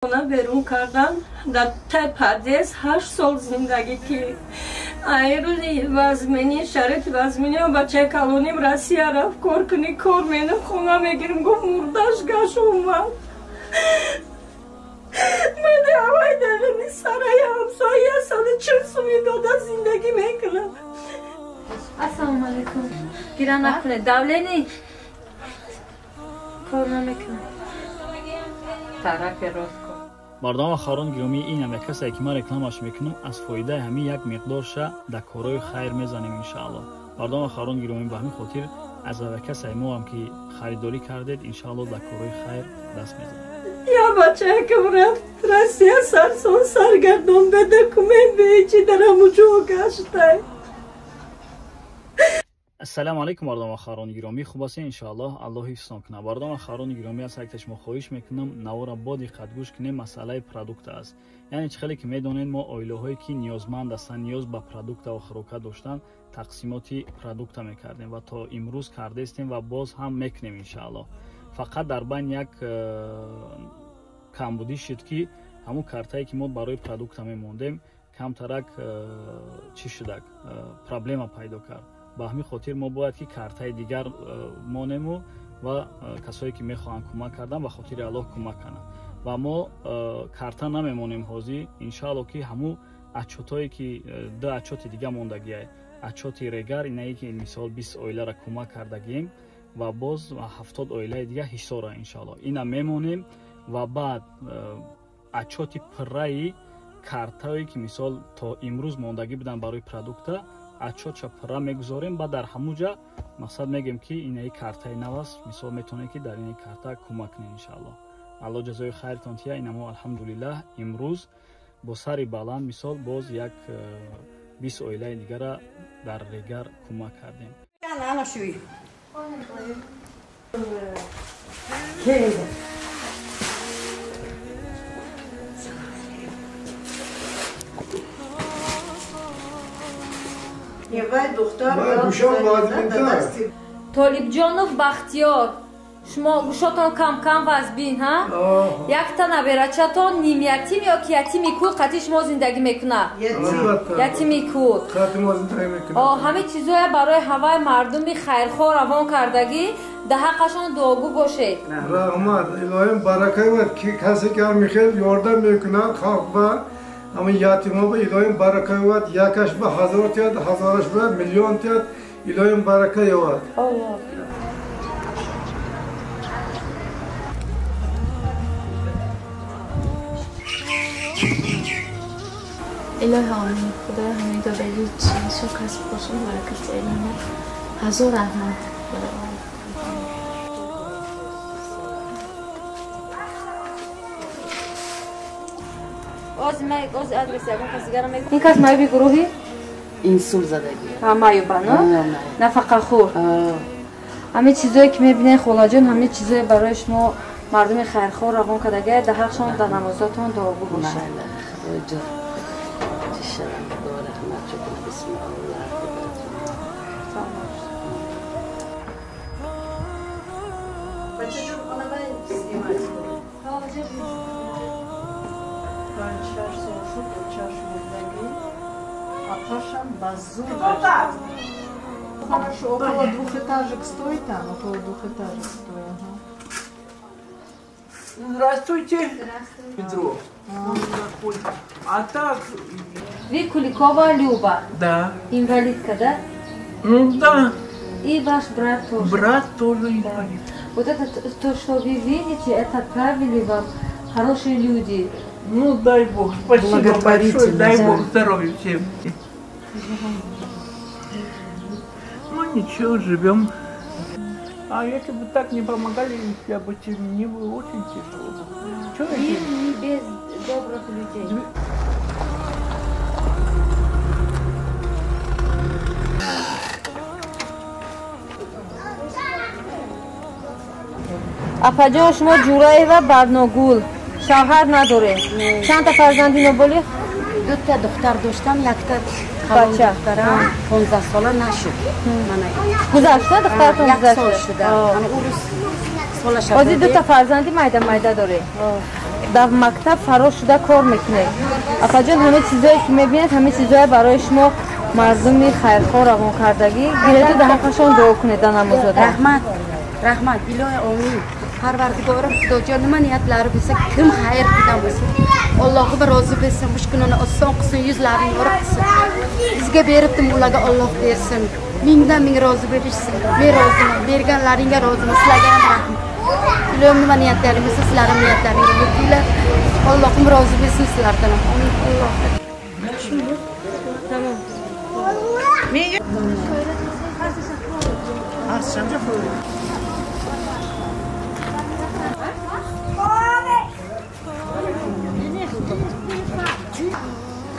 Хона берун кардан дар тай падез 8 сол зиндагӣ ки ай рӯзи вазминӣ шароити вазминӣ бачаи калоним Россия рафт кор кунӣ кор менам хона мегирим гуфт мурдаш гаш омад. Ман ҳавай дарини сараи ҳамсоя 140 суми дода зиндагӣ мекунам. Ассалому алайкум. Гира накунед. Давление кор намекунад. Тарафи рост. Бардома хорон гиромӣ, ин ҳам як касе ки ман рекламаш мекунам, аз фоидаи ҳамин як миқдорша дар корҳои хайр мезанем иншаалло. Бардома хорон гиромӣ, ба ҳамин хотир аз касае мо ҳам ки харидорӣ кардед, иншаалло дар корҳои хайр даст мезанем. Я бачаякам рафт Россия сарсон саргардон бе документ бе ҳечи дар ҳамуҷо гаштай. Ассалому алайкум бардома харони гиромӣ, хуб ҳастед иншааллоҳ, Аллоҳ ҳифзтон кунад. Бардома харони гиромӣ, аз ҳайкта шумо хоҳиш мекунам навора бо диққат гӯш кунем, масъалаи продукта аст. Яъне чӣ хеле ки медонед, мо оилаҳое ки ниёзманд ҳастанд, ниёз ба продукта ва хӯрока доштан, тақсимоти продукта мекардем ва то имрӯз кардаистем ва боз ҳам мекунем иншааллоҳ. Фақат дар байн як камбудӣ шуд ки ҳамун картае ки мо барои продукта мемондем камтарак чӣ шудак, проблема пайдо кард. Ба ҳамин хотир мо бояд ки картаи дигар монему ва касое ки мехоҳанд кӯмак кардан, ба хотири Аллоҳ кӯмак кунанд. Ва мо карта намемонем ҳозир, иншаалло ки ҳамун отчётое ки ду отчёти дига мондагиай, отчёти регар инае ки мисол 20 оиларо кӯмак кардагием ва боз 70 оилаи дига ҳисора иншаалло ина мемонем ва баъд отчёти пурраи картае ки мисол то имрӯз мондагӣ буданд барои продукта, отчётша пурра мегузорем. Баъд дар ҳамуҷа мақсад мегӯем ки инаи картаи нав аст, мисол метавонед ки дар инаи карта кӯмак кунед иншаалло. Аллоҳ ҷазои хайртон тия. Ина мо алҳамдулиллаҳ имрӯз бо сари баланд мисол боз як 20 оилаи дигара дар регар кӯмак кардем. Толибҷонов Бахтиёр, шумо гӯшотон кам-кам вазбин, ҳа? Якта наберачатон нимятим ё ки ятими кул қатъи шумо зиндагӣ мекунад? Ятими кул. Ҳамин чизое барои ҳаваи мардуми хайрхоҳ равон кардагӣ, дар ҳаққашон дуогӯ бошед. Раҳмат, илоҳим барака ёбад, ки касе ки ҳам мехел ёрдам мекунад халқ ба ҳамин ятимҳо ба илоҳим барака ёбад, якаш ба 1000 тиёд, ҳазораш ба миллион тиёд, илоҳим барака ёбад. Илоҳи омин, худои ҳамин додагӣ чизо касб бошад, баракат илоҳи ҳазор раҳмат. Ин кас маъюби гурӯҳи? Инсул задагӣ. Маъюба, но? Нафақахӯр. Ҳамин чизое ки мебинед холаҷон, ҳамин чизое барои шумо мардуми хайрхоҳ равон кардагӣ, дар ҳақшон дар намозотон дуогӯ бошад. Хорошо, около двухэтажек стоит там, около двухэтажек стоит. Ага. Здравствуйте. Здравствуйте. Петро. А так... Вы Куликова Люба. Да. Инвалидка, да? Ну да. И ваш брат тоже. Брат тоже инвалид. Да. Вот это то, что вы видите, это отправили вам хорошие люди. Ну дай Бог, спасибо большое, дай Бог здоровья всем. Ну ничего, живем. А если бы так не помогали, я бы мне было очень тяжело. Чё и не без добрых людей. Апаҷон, шумо Ҷураева Барногул, шавҳар надоред. Чандта фарзанди ноболиғ? Дута духтар доштам, якта бача духтарам 15 сола нашуд. Гузашта духтаратон гузашта? Як сол шуда. Ҳозир дута фарзанди майда майда доред. Дар мактаб фарош шуда кор мекунед. Апаҷон, ҳама чизое ки мебинед, ҳама чизое барои шумо мардуми хайрхоҳ равон кардагӣ. Гиреду дар ҳаққашон дуо кунед дар намозода. Раҳмат, раҳмат, илоҳи омин. Parvardigorim Xudojon, nima niyatlari bo'lsa, kim xayr qilgan bo'lsa, Allohim rozi bo'lsin, mushkulini oson qilsin, yuzlarini yorug' qilsin. Bizga beribdim, ularga Alloh bersin. Mingdan ming rozi bo'lishsin. Men roziman, berganlaringga roziman, sizlarga ham rahmat. Ilohim nima niyatlaring bo'lsa, sizlarning niyatlaringga yetinglar. Allohim rozi bo'lsin sizlardan ham. Amin. Alloh. Tamam.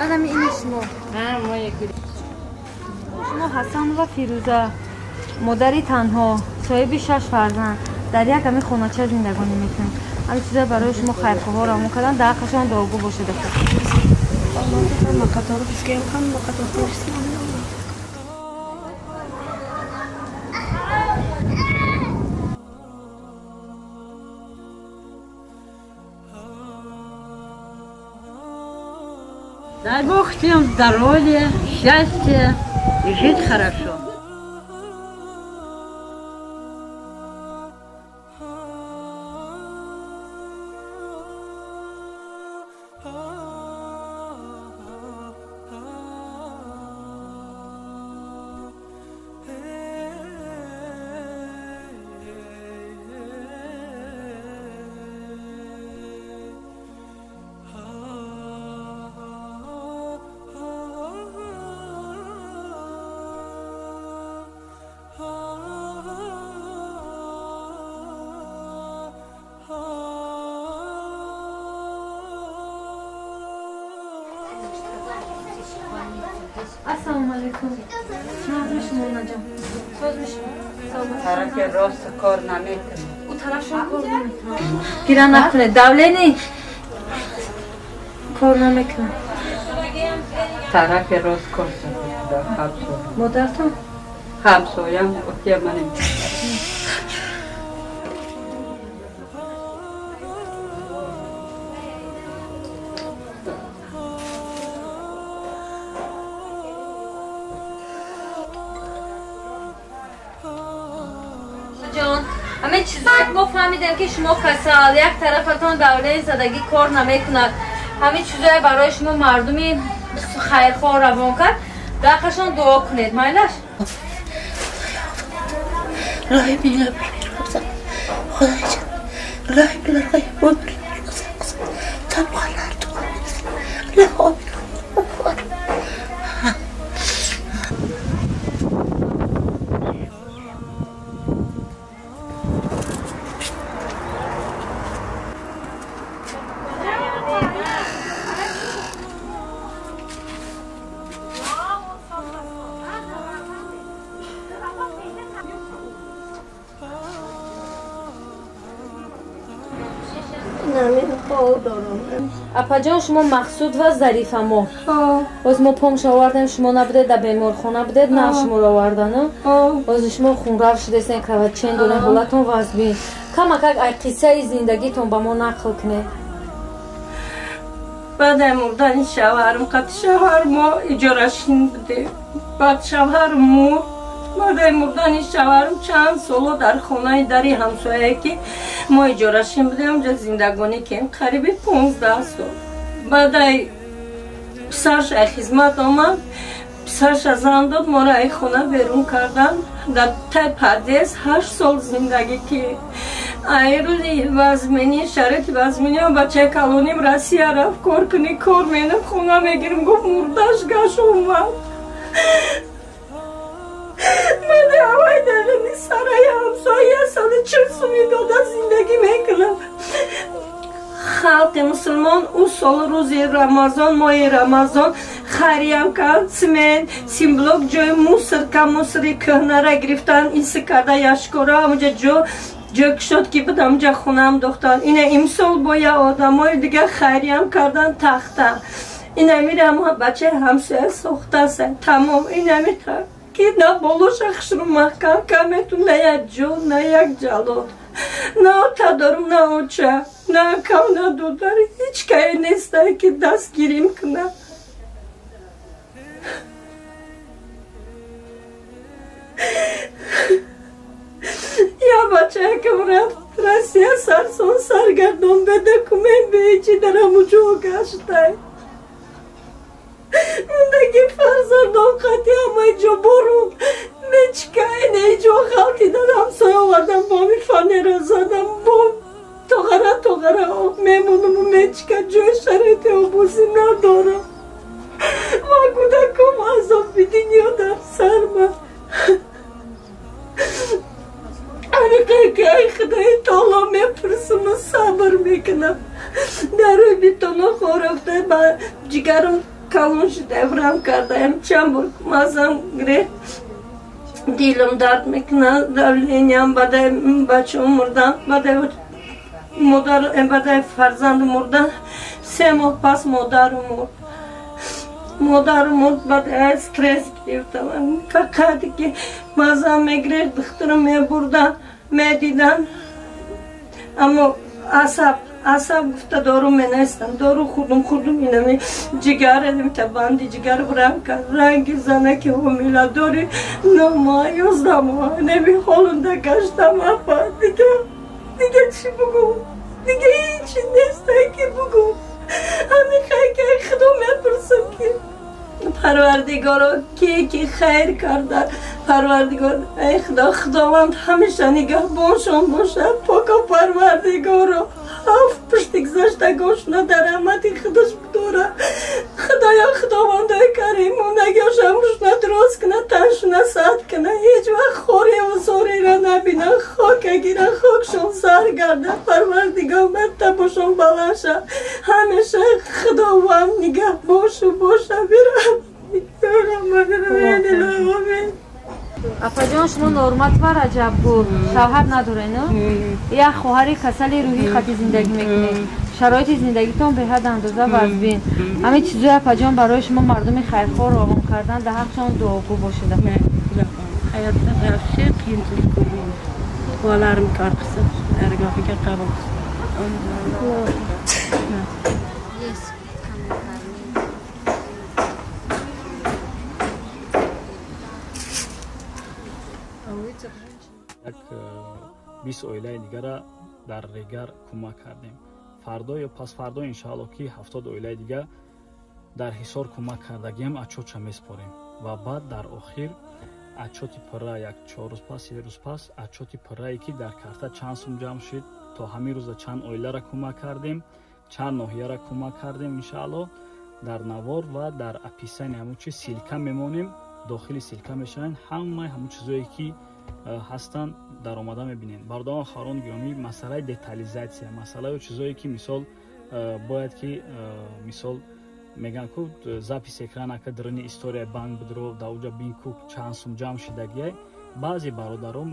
Анами ини шумо. Шумо Ҳасанова Фирӯза, модари танҳо, соҳиби 6 фарзанд, дар як ҳамин хонача зиндагонӣ мекунед. Ҳамин чиза барои шумо хайрхоҳҳо равон кардан, дар ҳаққашон дуогӯ бошед. Дай Бог всем здоровья, счастья и жить хорошо. Ассалому алайкум. Нағз Монаҷон. Созми шумо? Тарафи рост кор намекунад. У тарафшон кор намекунад. Гира накунед. Давление кор намекунад. Тарафи рост кор намекунад. Модаратон? Ҳамсоям, окия манем. Ҳамин чизое мо фаҳмидем ки шумо касал, як тарафатон давлаи задагӣ кор намекунад. Ҳамин чизое барои шумо мардуми хайрхоҳ равон кард. Дар ҳаққашон дуо кунед, майлаш? Апаҷон, шумо Мақсуд ва Зарифамо. Боз мо помша овардем, шумо набудед, дар беморхона будед, на шуморо овардану. Боз шумо хунрав шудесен, кровотечение дорен, ҳолатон вазбин. Камакак ай қиссаи зиндагитон ба мо нақл кунед. Баъд мурдани шавҳарам, қати шавҳар мо иҷорашин будем. Баъд шавҳар мурд. Баъд мурдани шавҳарам чанд соло дар хонаи дари ҳамсояе ки мо иҷорашин будем, онҷа зиндагонӣ кем, қариби 15 сол. Баъдай писарш ай хизмат омад, писарша зан дод, моро ай хона берун кардан. Дар тай подъезд 8 сол зиндагӣ ки ай рӯзи вазминӣ, шароити вазминӣ, бачаи калоним Россия рафт, кор кунӣ, кор менам, хона мегирим, гуфт мурдаш гаш омад. Ман ҳавай дарини сараи ҳамсоя 140 суми дода зиндагӣ мекунам. Халқи мусулмон ӯ сол рӯзи Рамазон, моҳи Рамазон хайриям кард, цемент, симблок, ҷои мусорка, мусори кӯҳнара гирифтан, иси карда яшкора, ҳамуҷа ҷой кушод ки буд, ҳамуҷа хонаам дохтан. Ина имсол бо я одамои дига хайриям кардан тахта. Ина мирам бачаи ҳамсоя сохтаса. Тамом, ина мира ки на болоша хушру маҳкам камету, на як ҷо, на як ҷалод. На ота дорум, на оча, На акам, на додар, ҳеҷ кае нестай, ки дастгирим кунад. Я бачаякам рафт Россия, сарсон саргардон, бедокумент, беҳечи дар ҳамуҷо гаштай. Мондаги фарзандон қати ҳамаи ҷо борун мечкай, неҷо ғалтидан, ҳамсоя овардан, боми фанера задам, бом тоғара тоғара об мемонуму мечка, ҷои шароити обозӣ надорам. Ва кӯдаком азоби дунё дар сарма. Ай Худои таоло мепурсуму сабр мекунам. Дар рӯи битона хорафта, ба ҷигарам калон шуда, врам кардаем, чанд бор мазам гирефт, дилам дард мекунад, давлениям. Баъдаи бачаам мурдан, баъдаи модар, баъдаи фарзанд мурдан, 3 моҳ пас модару мурд. Модару мурд, баъд стресс гирифтам. Фақат ки мазам мегирефт, духтурам мебурдан, медидан, аммо асаб гуфта дору менестам. Дору хӯрдум, хӯрдум, инами ҷигар, та банди ҷигар врам кард. Ранги занаки ҳомиладори 9 моҳ, 11 моҳ неми ҳолунда гаштам. Апа, дига чӣ бугум? Дига ҳечи нестай ки бугум. Ҳамин хайр Худо мепурсам, ки Парвардигоро, ки хайр карда, Парвардигор, эй Худо, Худованд ҳамеша нигаҳбоншон бошад. Поко Парвардигоро, ҳафт пушти гузаштагошона дар раҳмати худаш бидора. Худоё, Худовандои карим, мондагиошам рӯшна дуруст куна, таншуна сад куна, ҳеҷ вақт хориву зореро набина, хока гира, хокшон сар гарда. Парвардигор мартабошон баланд шав. Ҳамеша Худованд нигаҳбоншу боша. Бирам. Апаҷон, шумо Норматова Раҷабгул, шавҳар надоред, як хоҳари касали рӯҳӣ хати зиндагӣ мекунед. Шароити зиндагитон беҳад андоза вазбин. Ҳамин чизои апаҷон барои шумо мардуми хайрхоҳ равон кардан, дар ҳақшон дуогӯ бошед. Hayotda вообще qiyinchilik ko'rmayman. Duolarim kor qilsin, dargohiga qabul qilsin. Як 20 оилаи дигара дар Регар кӯмак кардем. Фардо ё пасфардо иншаалло ки 70 оилаи дига дар Ҳисор кӯмак кардагиам, отчётша меспорем ва баъд дар охир отчёти пурра, як 4 рӯз пас, 3 рӯз пас отчёти пуррае ки дар карта чанд сум ҷамъ шуд, то ҳамин рӯза чанд оилара кӯмак кардем, чанд ноҳияра кӯмак кардем, иншаалло дар навор ва дар описании ҳамун чи ссылка мемонем, дохили ссылка мешаванд ҳамаи ҳамун чизое ки ҳастанд, даромада мебинед. Бародарон, хоҳарон гиромӣ, масъалаи детализатсия, масъалаи чизое ки мисол бояд ки мисол мегӯянд ку запись экрана ка даруни историяи банк бидро, дар уҷа бин ку чанд сум ҷамъ шидагиай. Баъзе бародарон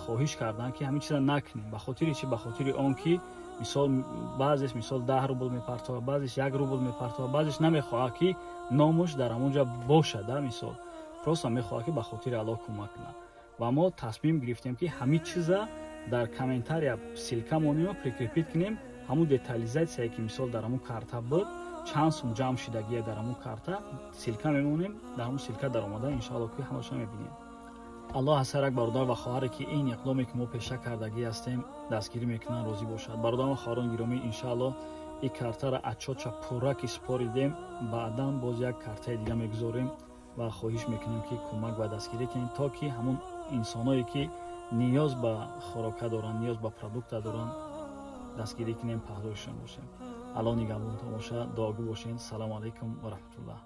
хоҳиш карданд ки ҳамин чиза накунем. Ба хотири чи? Ба хотири он ки мисол баъзеш мисол 10 рубл мепартова, баъзеш 1 рубл мепартова, баъзеш намехоҳад ки номуш дар ҳамонҷа бошад, мисол просто мехоҳад ки ба хотири Аллоҳ кӯмак кунад. Ва мо тасмим гирифтем ки ҳамин чиза дар комментария ссылка монем, прикрепить кунем, ҳамун детализатсияе ки мисол дар ҳамун карта буд, чанд сум ҷамъ шидагия дар ҳамун карта, ссылка мемонем, дар ҳамун ссылка даромада иншаалло ки ҳамаша мебинем. Аллоҳ аз ҳар як бародар ва хоҳаре ки ин иқдоме ки мо пеша кардагӣ ҳастем дастгирӣ мекунанд розӣ бошад. Бародарон ва хоҳарон гиромӣ, иншаалло ин картаро отчётша пурра ки споридем, баъдан боз як картаи дига мегузорем ва хоҳиш мекунем ки кӯмак ва дастгирӣ кунем, то ки ҳамун инсоное ки ниёз ба хӯрока доранд, ниёз ба продукта доранд, дастгирӣ кунем, паҳлӯишон бошем. Аллоҳ нигаҳбонтон бошад, дуогӯ бошед. Салому алайкум ва раҳматуллоҳ.